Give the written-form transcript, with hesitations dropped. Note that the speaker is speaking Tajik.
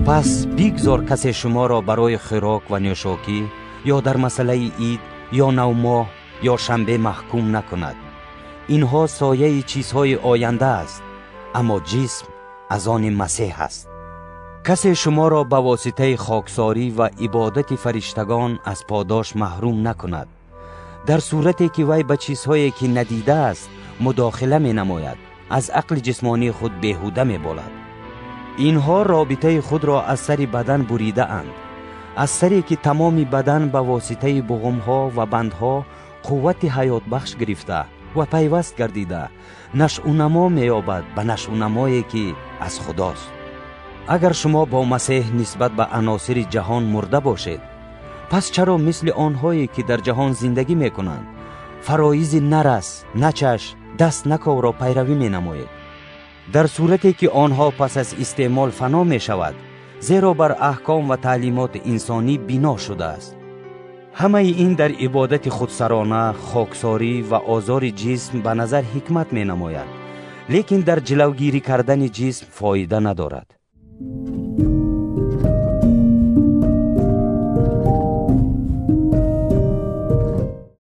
Пас бигзор касе шуморо барои хӯрок ва нӯшокӣ ё дар масъалаи ид ё навмоҳ ё шанбе маҳкум накунад. Инҳо сояи чизҳои оянда аст, аммо ҷисм аз они Масеҳ аст. Касе шуморо ба воситаи хоксорӣ ва ибодати фариштагон аз подош маҳрум накунад. Дар сурате ки вай ба чизҳое ки надидааст мудохила менамояд, аз ақли ҷисмонии худ беҳуда меболад. Инҳо робитаи худро аз сари бадан буридаанд, аз саре ки тамоми бадан ба воситаи буғумҳо ва бандҳо қуввати ҳаётбахш гирифта ва пайваст гардида нашъунамо меёбад ба нашъунамое ки аз Худост. Агар шумо бо Масеҳ нисбат ба аносири ҷаҳон мурда бошед, пас чаро мисли онҳое ки дар ҷаҳон зиндагӣ мекунанд фароизи нарас, начаш, даст наковро пайравӣ менамоед? Дар сурате ки онҳо пас аз истеъмол фано мешавад, зеро бар аҳком ва таълимоти инсонӣ бино шудааст. Ҳамаи ин дар ибодати худсарона, хоксорӣ ва озори ҷисм ба назар ҳикмат менамояд, лекин дар ҷилавгирӣ кардани ҷисм фоида надорад.